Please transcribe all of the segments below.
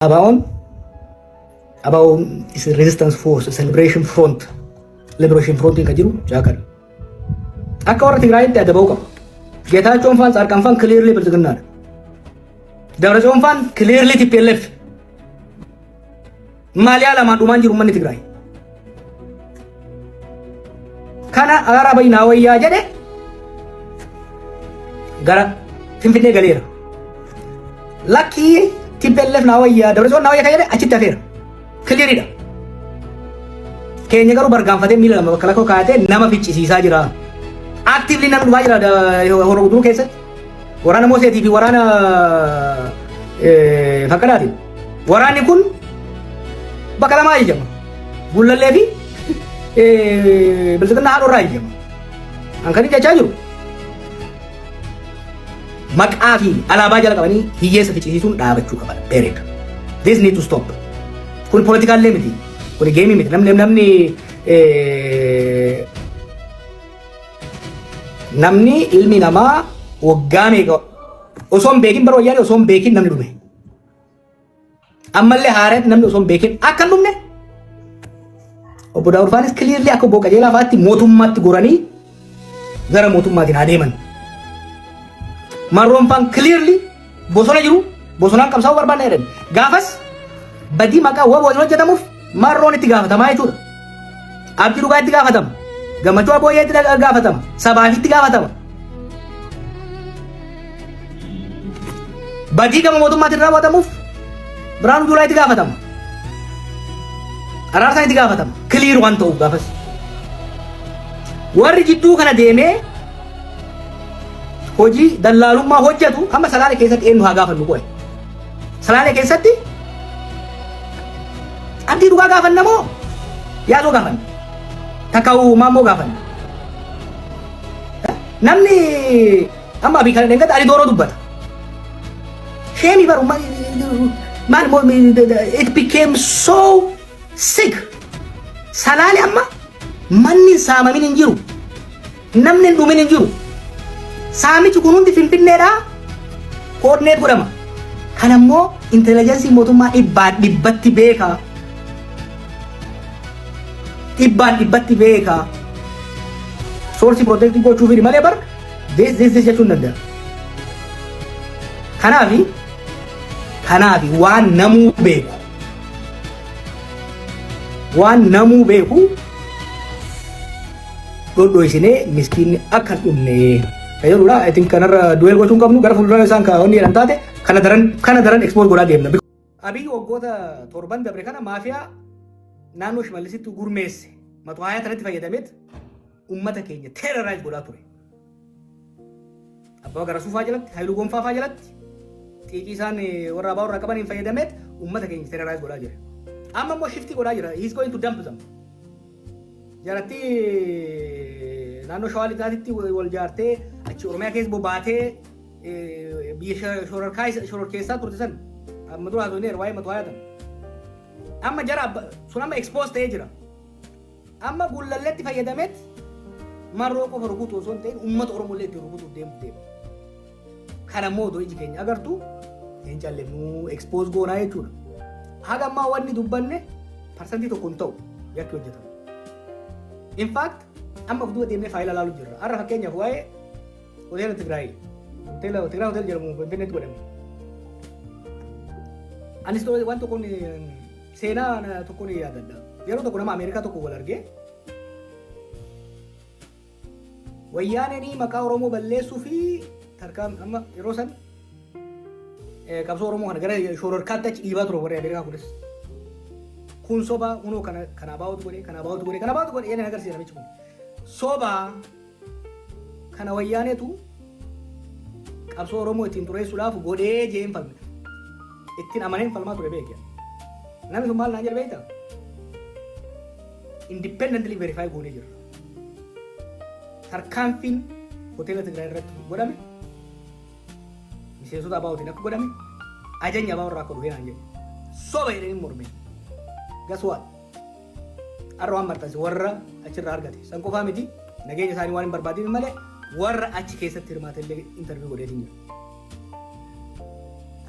ABO'n is a resistance force, a liberation front. Liberation front kan jiru jaakadha. Akka warra Tigraayitti adda ba'uu qaba. Geetaachoon faan Tsaarqaan faan clearly bilxiginnaadha. Dabratsiyoon faan clearly TPLF. Maaliyaa lamaan dhumaan jiru uummanni Tigraay. Kana araara bayyinaa wayyaa jedhe gara Finfinnee galeera. Lakkii TPLF naa wayyaa Dabratsiyoon naa wayyaa kan jedhe achitti hafeera. Kiliiriidha. Keenya garuu bargaanfatee miila lama bakka lakkoo kaayatee nama ficcisiisaa jira. Actively namni dhumaa jira Horoo Guduruu keessatti. Waraana Mooseetii fi waraana Faqqadaatiin. Waraanni kun bakka lamaa ajajama. Gullallee fi Bilxiginnaa haadhoo irraa ajajama. An kan jechaa jiru maqaa fi alaabaa jala qabanii hiyyeessa ficcisiisuun dhaabachuu qaba. Period. This need to stop. Kun politikaallee miti. Kun geemii miti. Namni namni namni ilmi namaa waggaa meeqa osoo hin beekin bara wayyaanee osoo hin beekin namni dhume. Ammallee haaraan namni osoo hin beekin akka hin dhumne obbo Daawud faanis clearly akka obbo Qajeelaa fa'aatti mootummaatti goranii gara mootummaatiin haa deeman. Marroon faan clearly bosona jiru bosonaan qabsaa'uu barbaanna jedhan. Gaafas badii maqaa waboo hojjetamuuf marroon itti gaafatamaa jechuudha. Abdii dhugaa itti gaafatama. Gammachuu abooyyee itti gaafatama. Sabaaf itti gaafatama. Badii gama mootummaatiin raawwatamuuf Birhaanuu Juulaa itti gaafatama. Araarsaan itti gaafatama. Kiliir waan ta'uuf gaafas. Warri jidduu kana deemee hojii dallaalummaa hojjetu amma Salaale keessatti eenyu haa gaafannu qo'e. Salaale keessatti Abdii dhugaa gaafanna moo yaadoo gaafanna? Takka maammoo gaafanna? Namni amma abii kana dhengata ani dooroo dubbata. Sheemii baru maal it became so sick. Salaale amma manni hin saamamin hin jiru. Namni hin dhumin hin jiru. Saamichi kun hundi Finfinneedhaa koordineet godhama. Kana immoo intelijensiin mootummaa dhibbaan dhibbatti beeka. Dhibbaan dhibbatti beeka. Soorsii protect gochuufi malee bar this this this jechuun danda'a. Kanaafi kanaafi waan namuu beeku waan namuu beeku dhodhoisinee miskiinni akka hin dhumne kan jedhudha. I think kanarra du'eel gochuu hin qabnu gara fuuldura isaan ka wanni jedhan taate kana daran expose godhaa deemna. Abiy waggoota torban dabre kana maafiyaa naannoo Shimallisitti gurmeesse matu hayaa tanatti fayyadameet ummata keenya terrorize godhaa ture. Abbaa Garasuu faa jalatti, Haayiluu Gonfaa faa jalatti xiiqii isaan warra abaa warra qabaniin fayyadameet ummata keenya terrorize godhaa jira. Amma immoo shiftii godhaa jira. He is going to dump them. Jaratti naannoo Shawaa Lixaatitti wal jaartee achi Oromiyaa keessa bobaatee biyya shororkeessaa turte san amma dura haasofneera waa'ee matu haayatan. Amma jara sun amma expose ta'ee jira. Amma Gullalleetti fayyadameet Marroo qofa rukutu osoo hin ta'in uummata Oromoo illee ittiin rukutuuf deemuuf deema. Kana immoo otoo iji keenya agartu hin callifnu expose goonaa jechuudha. Haga ammaa wanni dubbanne 1% hin ta'u yakki hojjetamu. In fact amma of duuba deemnee faayila ilaaluu jirra. Har'a fakkeenyaaf waa'ee hoteela Tigraay hoteela Tigraay hotel jedhamu Finfinneetti godhame. Anis waan tokkoon seenaa tokkoon yaadadha. Yeroo tokko nama Ameerikaa tokko wal argee wayyaaneen maqaa Oromoo balleessuu fi tarkaan amma yeroo san qabsoo Oromoo kana gara shororkaatti achi dhiibaa ture warri Ameerikaa kunis. Kun sobaa kunoo kana kana abaa'utu godhe kana abaa'utu godhe kana abaa'utu godhe jedhanii agarsiisa namichi kun. Sobaa kana wayyaaneetu qabsoo Oromoo ittiin xureessuudhaaf godhee jeen falme. Ittiin amaneen falmaa ture beekee. Namni sun maal naan jedhe beektaa? Independently verify goonee jirra. Tarkaanfiin hoteela Tigraay irratti godhame miseensota ABOtiin akka godhame ajajni ABO irraa akka dhufee naan jedhe. Soba jedhanii morme. Guess what? Har'a waan maxxanse warra achirraa argate. San qofaa miti nageenya isaanii waan hin barbaadin malee warra achi keessatti hirmaate illee interview godheetiin jira.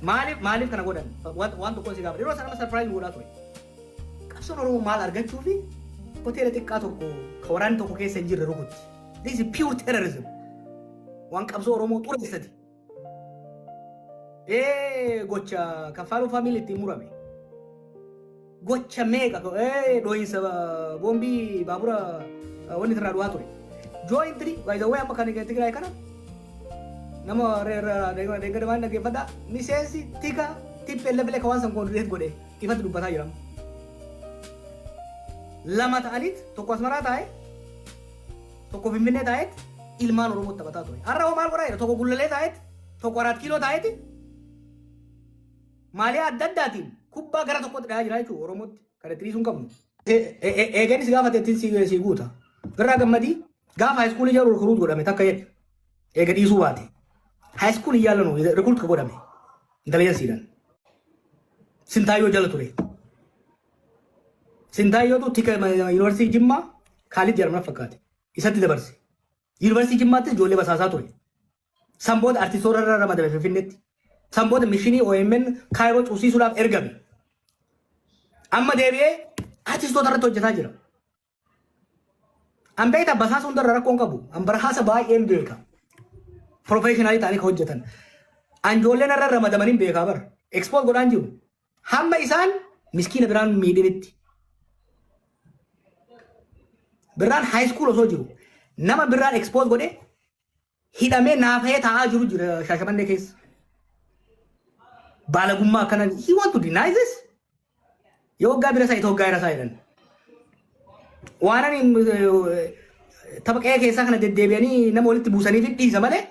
Maaliif kana godhan? Waan tokkoon si gaafadha. Yeroo sana nama surprise godhaa ture. Qabsoon Oromoo maal argachuu fi hoteela xiqqaa tokko ka waraanni tokko keessa hin jirre rukutti? This is pure terrorism. Waan qabsoo Oromoo xureessati. Gocha Kaffaaluu family ittiin murame. Gocha meeqa dhohiinsa boombii baabura wanni irraa du'aa ture. Jointly, by the way, amma kan Tigraay kana nama deeggada waan dhaggeeffadhaa, miseensi tika TPLF illee ka waan san coordinate godhe ifatti dubbataa jira. Lama ta'aniit, tokko Asmaraa taa'e, tokko Finfinnee taa'eet ilmaan Oromoo taphataa ture. Har'a hoo maal godhaa jira? Tokko Gullallee taa'eet, tokko Araat Kiiloo taa'eeti. Maaliyaa adda addaatiin kubbaa gara tokkotti dhahaa jira jechuudha Oromootti. Kan itti dhiisuu hin qabnu. Eeganis gaafa ittiin si guuta. Birraa Gammadii gaafa high schoolii jedhu recruit godhame takka jedhe. Eega dhiisuu baate. High schoolii yaallanu recruit ka godhame. Intelligenceiidhaan. Sintaayyoo jala ture. Sintaayyootu tika yuunivarsiitii Jimmaa Kaalid jedhamna fakkaate. Isatti dabarse. Yuunivarsiitii Jimmaattis ijoollee basaasaa ture. San booda artistoota irra ramadame Finfinneetti. San booda missionii OMN Kaayiroo cuusiisuudhaaf ergame. Amma deebi'ee artistoota irratti hojjetaa jira. An beektaa, basaasa hundarra rakkoon qabu. An basaasa baay'een beeka. Professionalii ta'anii kan hojjetan. An ijoolleen irra ramadamanii beekaa bara. Expose godhaan jiru. Hamma isaan miskiina biraan miidhinitti. Birraan high school osoo jiru nama birraan expose godhe hidhamee naafa'ee taa'aa jiru jira Shaashamannee keessa. Baalagummaa akkana, he want to deny this? Yoo waggaa bira isaa itti waggaa irra isaa jedhan. Waan ani tapha qe'ee keessaa kana deddeebi'anii nama walitti buusanii fi dhiisa malee,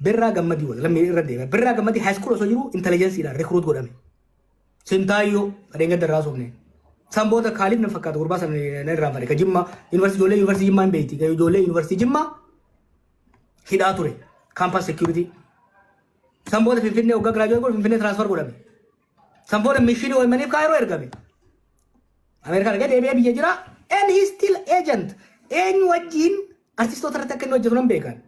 Birraa Gammadii wal lammii irra deema. Birraa Gammadii high school osoo jiru intelligenceiidhaan recruit godhame. Sintaayyoo adeemsa darraa soofne. San booda Kaalid na fakkaata, gurbaa sana na irraanfadhe. Ka Jimmaa yuunivarsiitii, ijoollee yuunivarsiitii Jimmaa hin beekti. Ijoollee yuunivarsiitii Jimmaa hidhaa ture. Campus security. San booda Finfinnee waggaa graduate godhu Finfinnee transfer godhame. San booda missionii OMN'if Kaayiroo ergame. Ameerikaa dhaqee deebi'ee biyya jira. And he still agent. Eenyu wajjin artistoota irratti akka inni hojjetu nan beekan.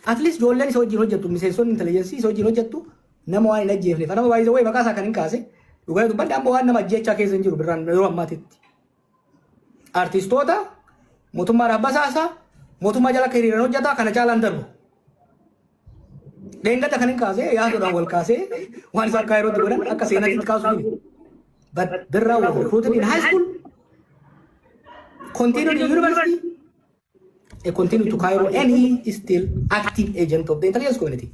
At least ijoolleen isa wajjin hojjettu, miseensonni intelligenceii isa wajjin hojjettu nama waan hin ajjeefneef. Nama baay'ee wayii maqaa isaa kan hin kaase, dhugaa dubbadde, amma waan nama ajjeechaa keessa hin jiru Birraan yeroo ammaatitti. Artistoota mootummaadhaaf basaasa, mootummaa jala akka hiriiran hojjeta, kana caalaan darbu. Dheengadda kan hin kaase yaaduudhaan wal kaasee waan isaan Kaayirootti godhan akka seenaatti kaasuu miti. But Birraa was recruited in high school, continued in university, and continued to Cairo, and he is still active agent of the intelligence community.